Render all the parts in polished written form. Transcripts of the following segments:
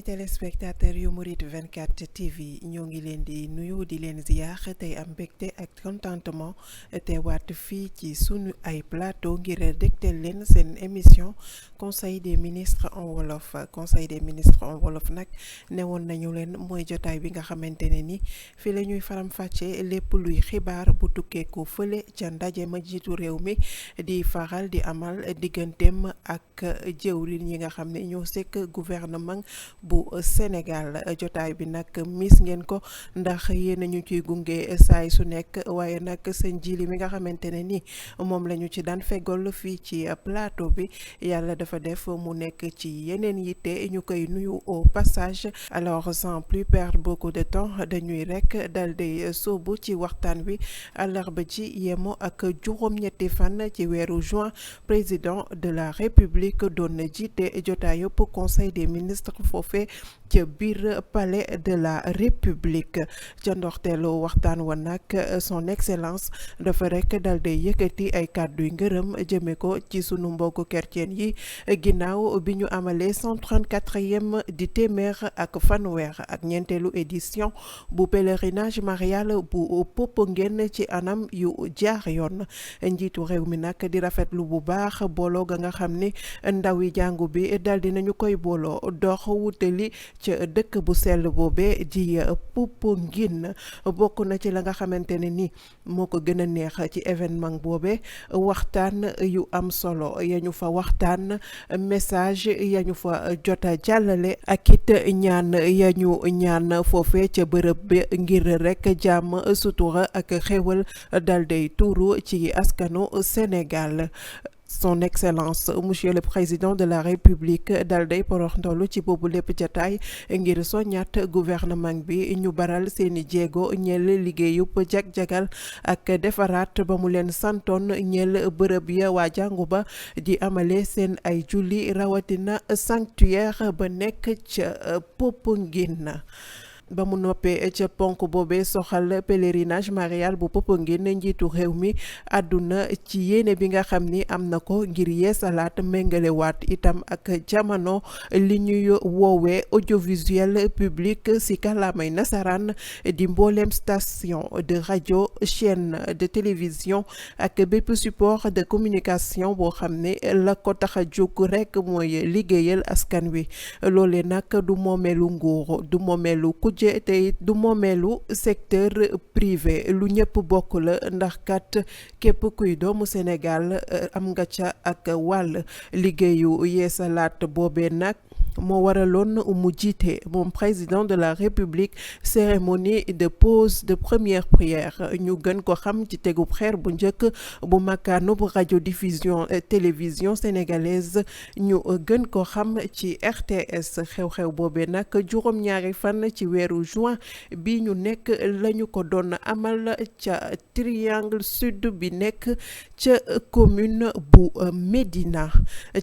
ami téléspectateur yu Mouride 24 TV ñoo ngi leen di nuyu di leen ziar tey am mbégte ak contentement teewaat fii ci sunu ay plateau ngir dégtal leen seen émission conseil des ministres en wolof nag newoon nañu leen mooy jotaay bi nga xamante ne ni fi la ñuy faram-fàccee lépp luy xibaar bu tukkeeku fële ca ndaje ma jiitu réew mi di faral di amal digganteem ak jëwriñ yi nga xam ne ñoo sekk gouvernement bu Sénégal. jotaay bi nag mis ngeen ko ndax yéen ñu ciy gunge saay su nekk waaye nag seen jili mi nga xamante ne ni moom la ñu ci daan fegol fii ci plateau bi yàlla dafa def mu nekk ci yeneen yitte ñu koy nuyu au passage. Alors sans plus perdre beaucoup de temps dañuy rek dal di sóobu ci waxtaan wi àllarba ci yemo ak juróom-ñetti fan ci weeru juin président de la république doon jiite jotaayub conseil des ministres foofee ca biir palais de la république. ca ndoxteelu waxtaan wa nag son excellence dafa rek dal di yëkkati ay kàdduy ngërëm jëme ko ci sunu mbokku chrétien yi ginnaaw bi ñu amalee 134e di téeméer ak fanweer ak ñeenteelu édition bu pèlerinage marial bu Popenguine ci anam yu jaar yoon. njiitu réew mi nag di rafetlu bu baax booloo ga nga xam ni ndawi jàngu bi dal di nañu koy booloo dox wutali ca dëkk bu sell boobe di Popenguine. bokk na ci la nga xamante ne ni moo ko gën a neex ci événement boobe waxtaan yu am solo yañu fa waxtaan message yañu fa jota jàllale ak it ñaan yañu ñaan foofe ca bërëb bi ngir rek jàmm sutura ak xéwal dal day tuuru ci askanu Sénégal. Son excellence monsieur le président de la république dal day porox ndolu ci boobu lépp jataay ngir soññaat gouvernement bi ñu baral seeni jéego ñeel liggéeyub jag-jagal ak defaraat ba mu leen santoon ñeel bërëb ya waa jàngu ba di amale seen ay julli rawatina sanctuaire ba nekk ca Popenguine. ba mu noppee ca ponk boobee soxal pèlerinage marial bu Popenguine njiitu réew mi àdduna ci yéene bi nga xam ni am na ko ngir yeesalaat méngalewaat itam ak jamono li ñuy woowee audiovisuel public si kàllaamay nasaraan di mbooleem station de radio chaîne de télévision ak bépp support de communication boo xam ne la ko tax a jóg rek mooy liggéeyal askan wi. loole nag du moomeelu nguur du moomeelu te du moomeelu secteur privé lu ñëpp bokk la ndax kat képp kuy doomu Sénégal am nga ca ak wàll. liggéeyu yeesalaat boobee nag moo waraloon mu jiite moom président de la république cérémonie de pose de première prière ñu gën ko xam ci tegub xeer bu njëkk bu makkaanub radio diffusion télévision sénégalaise ñu gën ko xam ci RTS. xew-xew boobee nag juróom-ñaari fan ci weeru juin bi ñu nekk lañu ko doon amal ca triangle sud bi nekk ca commune bu Médina.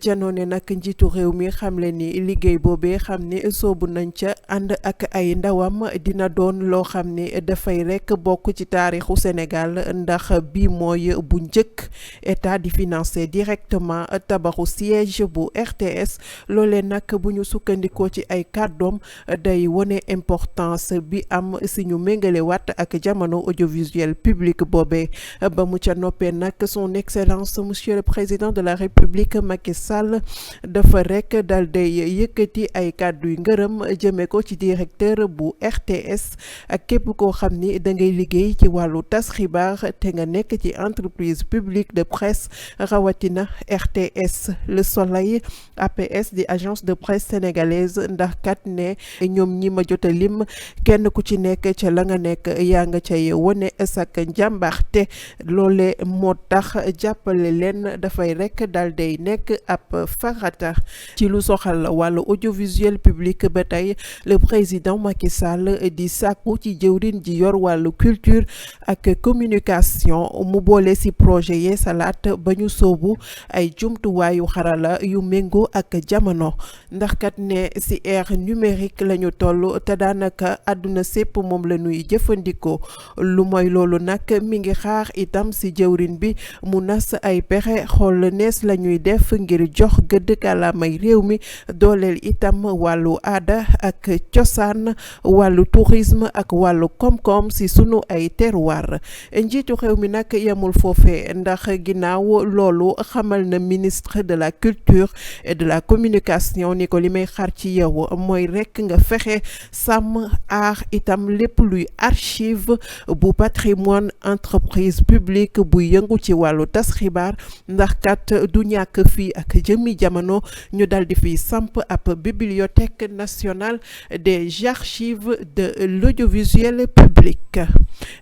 ca noone nag njiitu réew mi xamle ni liggéey boobee xam ne soobu nañ ca ànd ak ay ndawam dina doon loo xam ne dafay rekk bokk ci taarixu Sénégal ndax bi mooy bu njëkk état di financer directement tabaxu siège bu RTS. loolee nag bu ñu sukkandikoo ci ay kàddoom day wone importance bi am si ñu méngale waat ak jamono audiovisuel public boobee. ba mu ca noppee nag son excellence monsieur le président de la république Macky Sall dafa rekk dal day yëkkati ay kàddu yu ngërëm jëme ko ci directeur bu RTS ak képp koo xam ni da ngay liggéey ci wàllu tas xibaar te nga nekk ci entreprise publique de presse rawatina RTS Le Soleil APS di agence de presse sénégalaise ndax kat ne ñoom ñi ma jota lim kenn ku ci nekk ca la nga nekk yaa nga cay wone sak njàmbaarte. loole moo tax jàppale leen dafay rekk dal day nekk ab farata. ci lu soxal wàllu audiovisuel public ba tey le président Macky Sall di sàkku ci jëwriñ ji yor wàllu culture ak communication mu boole ci projet yeesalaat ba ñu soobu ay jumtuwaayu xarala yu méngoo ak jamono ndax kat ne ci ère numérique lañu toll te daanaka àdduna sépp moom la ñuy jëfandikoo. lu mooy loolu nag mi ngi xaar itam ci jëwriñ bi mu nas ay pexe xool nees la ñuy def ngir jox gëdd kàllaamay réew mi doole dooleel itam wàllu aada ak cosaan wàllu tourisme ak wàllu koom-koom si sunu ay terroir njiitu réew mi nag yemul foofe ndax ginnaaw loolu xamal na ministre de la culture et de la communication ni ko li may xaar ci yow mooy rekk nga fexe sàmm aar itam lépp luy archive bu patrimoine entreprise publique bu yëngu ci wàllu tas xibaar ndax kat du ñàkk fii ak jëmmi jamono ñu dal di fi samp ab bibliothèque nationale des archives de l'audiovisuel public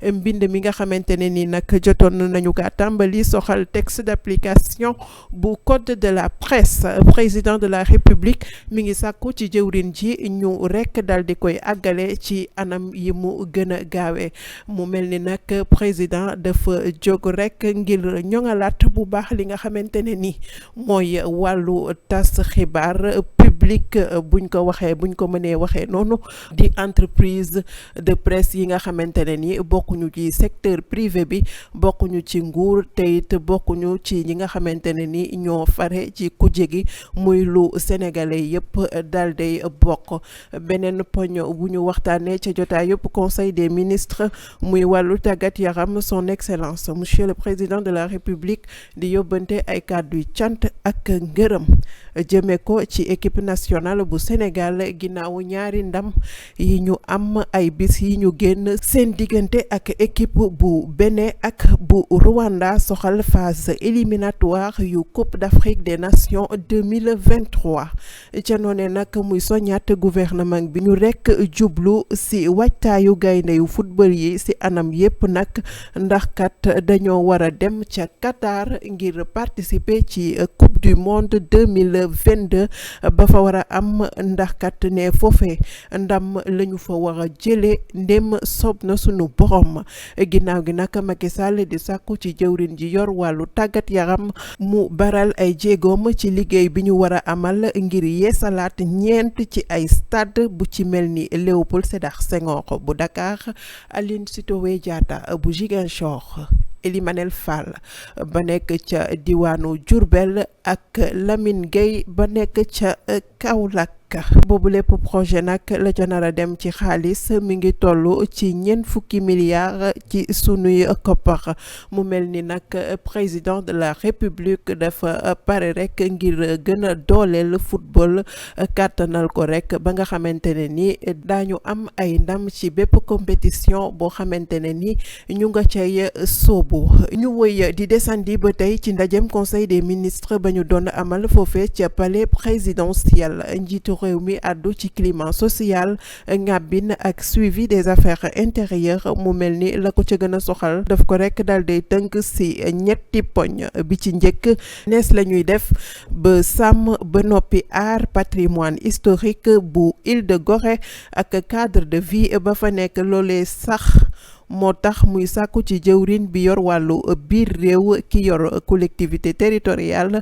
mbind mi nga xamante ne ni nag jotoon nañu kaa tàmbali soxal texte d'application bu code de la presse président de la république mi ngi sàkku ci jëwrin ji ñu rekk dal di koy àggale ci anam yi mu gën a gaawee mu mel ni nag président dafa jóg rekk ngir ñoŋalaat bu baax li nga xamante ne ni mooy wàllu tas xibaar public buñ ko mënee waxee noonu di entreprise de presse yi nga xamante ne ni bokkuñu ci secteur privé bi bokkuñu ci nguur te it bokkuñu ci ñi nga xamante ne ni ñoo fare ci kujje gi muy lu sénégalais yëpp dal day bokk beneen poñ bu ñu waxtaanee ca jotaay yëpp conseil des ministres muy wàllu tàggat yaram son excellence monsieur le président de la république di yóbbante ay kàddu cant ak ngërëm jëme ko ci équipe nationale bu Sénégal ginnaaw ñaari ndam yi ñu am ay bis yi ñu génn seen diggante ak équipe bu Bénin ak bu Rwanda soxal phase éliminatoire yu Coupe d'Afrique des Nations 2023 ca noone nag muy soññaat gouvernement bi ñu rekk jublu ci waajtaayu gaynde yu football yi ci anam yépp nag ndax kat dañoo war a dem ca Qatar ngir participer ci Coupe du monde 2022 ba fa war a am ndax kat ne foofee ndam lañu fa war a jële ndem soob na sunu borom ginnaaw gi nag Macky Sall di sàkku ci jëwrin ji yor wàllu tàggat yaram mu baral ay jéegoom ci liggéey bi ñu war a amal ngir yeesalaat ñeent ci ay stade bu ci mel ni Léopold Sédar Senghor bu Dakar Aline Sitoé Diatta bu Ziguinchor Elimanel Fall ba nekk ca diwaanu Diourbel ak Lamine Gueye ba nekk ca Kaolack boobu lépp projet nag la ca nar a dem ci xaalis mi ngi toll ci 40 milliards ci sunuy koppar mu mel ni nag président de la république dafa pare rek ngir gën a dooleel football kàttanal ko rek ba nga xamante ne ni daañu am ay ndam ci bépp compétition boo xamante ne ni ñu nga cay soobu ñu woy di desandi ba tey ci ndajem conseil des ministres ba ñu doon amal foofee ca palais présidentiel njiitu réew mi àddu ci climat social ngàbbin ak suivi des affaires intérieures mu mel ni la ko ca gën a soxal daf ko rek daal day tënk ci ñetti poñ bi ci njëkk nees la ñuy def ba sàmm ba noppi aar patrimoine historique bu Île de Gorée ak cadre de vie ba fa nekk loolee sax moo tax muy sàkku ci jëwrin bi yor wàllu biir réew ki yor collectivité territoriale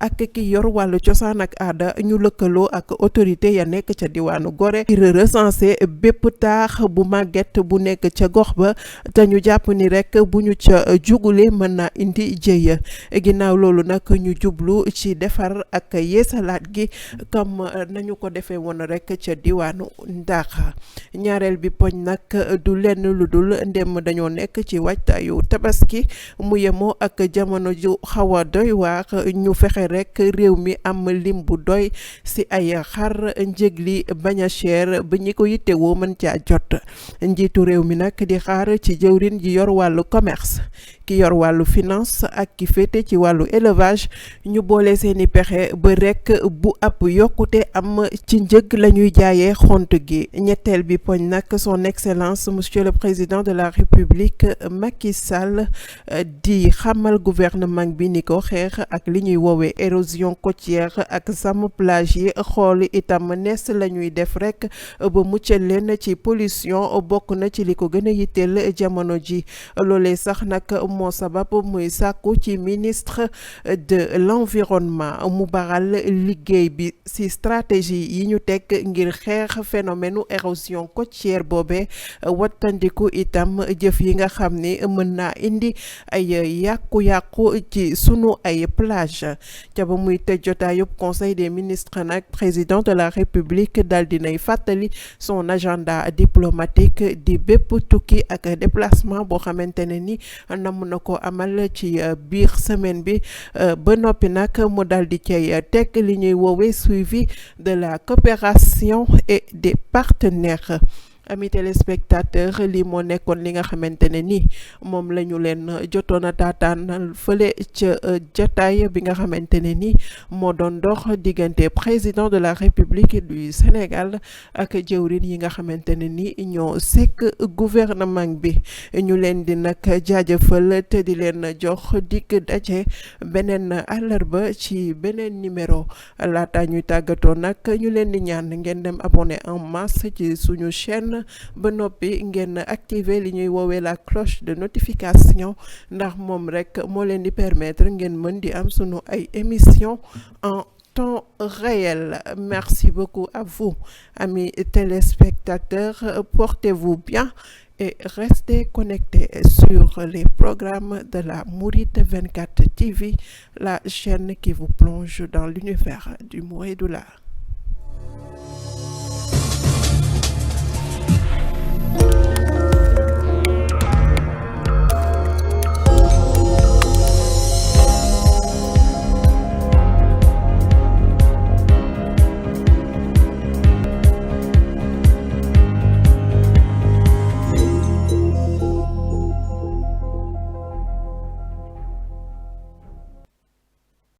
ak ki yor wàllu cosaan ak aada ñu lëkkaloo ak autorité ya nekk ca diwaanu Gorée ngir recenser bépp taax bu màgget bu nekk ca gox ba te ñu jàpp ni rek bu ñu ca jugule mën na indi jëya ginnaaw loolu nag ñu jublu ci defar ak yeesalaat gi comme nañu ko defee woon rek ca diwaanu Ndar ñaareel bi poñ nag du lenn lu dul ndem dañoo nekk ci waajtaayu tabaski mu yemoo ak jamono ju xaw a doy waar ñu fexe rek réew mi am lim bu doy ci ay xar njëg li bañ a cher ba ñi ko yittewoo mën caa jot njiitu réew mi nag di xaar ci jëwrin ji yor wàllu commerce ki yor wàllu finance ak ki féete ci wàllu élevage ñu boole seeni pexe ba rek bu ab yokkute am ci njëg la ñuy jaayee xont gi ñetteel bi poñ nag son excellence monsieur le président de la république Macky Sall di xamal gouvernement bi ni ko xeex ak li ñuy woowee érosion côtière ak sàmm plage yi xool itam nees la ñuy def rek ba muccal leen ci pollution bokk na ci li ko gën a yitteel jamono ji loolee sax nag moo sabab muy sàkku ci ministre de l'environnement mu baral liggéey bi ci stratégie yi ñu teg ngir xeex phénomène érosion côtière boobee wattandiku itam jëf yi nga xam ni mën naa indi ay yàqu-yàqu ci sunu ay plage ca ba muy tëj jotaayub conseil des ministres nag président de la république daal dinay fàttali son agenda diplomatique di bépp tukki ak déplacement boo xamante ne ni namm na ko amal ci biir semaine bi ba noppi nag mu daal di cay teg li ñuy woowee suivi de la coopération et des partenaires. Amis téléspectateurs lii moo nekkoon li nga xamante ne ni moom la ñu leen jotoon a taataan fële ca jotaay bi nga xamante ne ni moo doon dox diggante président de la république du Sénégal ak jëwrin yi nga xamante ne ni ñoo sekk gouvernement bi ñu leen di nag jaajëfal te di leen jox dikk daje beneen àllarba ci beneen numéro laata ñuy tàggatoo nag ñu leen di ñaan ngeen dem abonné en masse ci suñu chaîne ba noppi ngeen activer li ñuy woowee la cloche de notification ndax moom rek moo leen di permettre ngeen mën di am sunu ay émission en temps réel. Merci beaucoup à vous, amis téléspectateurs. Portez-vous bien et restez connectés sur les programmes de la Mouride 24 TV, la chaîne qui vous plonge dans l'univers du Mouridullah.